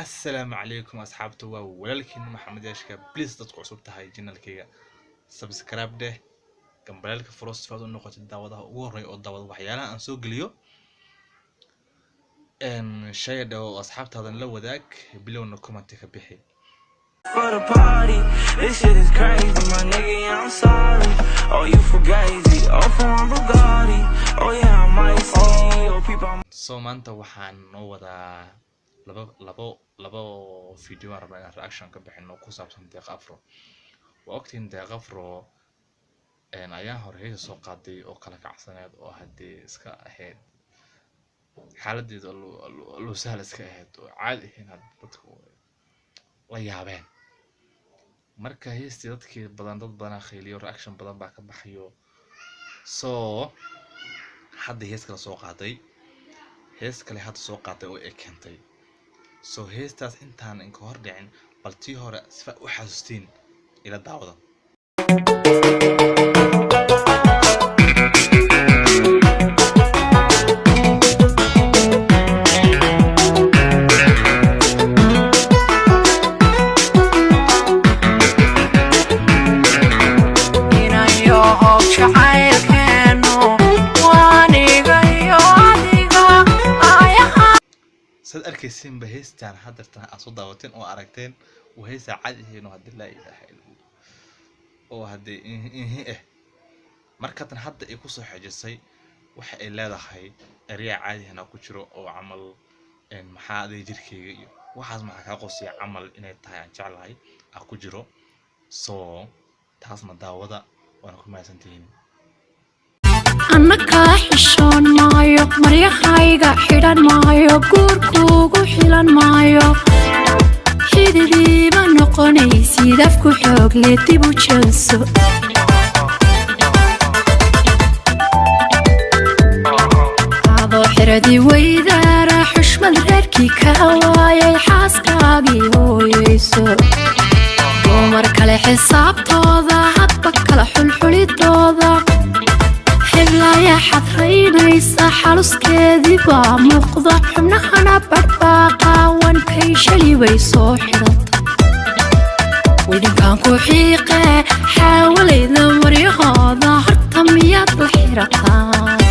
Assalaamu calaykum asxaabta, waa walaalkiin Maxamed Yaashka. Please, dadku cusub tahay channelkayga subscribe dheh, gambaleelka furo si aad u noqotid daawadaha ugu horreeya oo daawada waxyaalaha aan soo geliyo. Share dheh oo asxaabtaadan la wadaag, bilowna comment ka bixi. For the party. This shit is crazy, my nigga. Yeah, I'm sorry. Oh, you fugazi. Oh, from Bugatti. Oh, yeah, I'm icy. Oh, people. I'm So maanta waxaan noo wadaa labo video aan rabnaa inaan reaction ka bixino ku saabsan Deeq Afro. Waa ogtihiin Deeq Afro ayaa hore heesa soo qaaday oo kala kacsaneed oo haddii iska ahayd xaaladeeda loo sahal iska ahayd oo caadi ahayn, hadda dadku la yaabeen. Marka heestii dadkii badan, dad badanaa khayliyo, reaction badan baa ka baxayo. So hadda hees kale soo qaaday, hees kale hadda soo qaaday oo ay keentay. So heestaas intaan inka hor dhicin, bal tii hore sifa u xasuustiin ila daawada. Inayohow jacaylkeenu waaniga iyo adiga ayaha. Saad arkaysiinba, heestaan haddeertan aad soo daawateen oo aragteen waa heestaa caadi ahayn oo haddii laa ilaaha illa Allah oo haddii inhi markatan hadda ay kusoo xejisay, waxa ay leedahay ereya caadi ahna ku jiro oo camal maxaa adiga jirkeyga iyo waxaas maxaa kaa qosiya camal inay tahay aan jeclahay ah ku jiro. So taasna daawada, waana ku mahadsantihiin. Annakaa xishoon maayo, maryahayga xidhan maayo, guurkuugu xilan maayo, xididiiba noqonaysid, afku xoogle dib u jeeso. Adoo xiradii weydaara xushmad reerkii kaa waayay, xaaskaagii hooyeyso, dumar kale xisaabtooda hadba kala xulxulidooda, heblaya xadraynaysa, xaluskeedii baa muuqda, xubnahana badhbaaqaawankay shali way soo xidhata, widinkan ku xiiqe xaawalayda maryahooda horta miyaad la xirataa?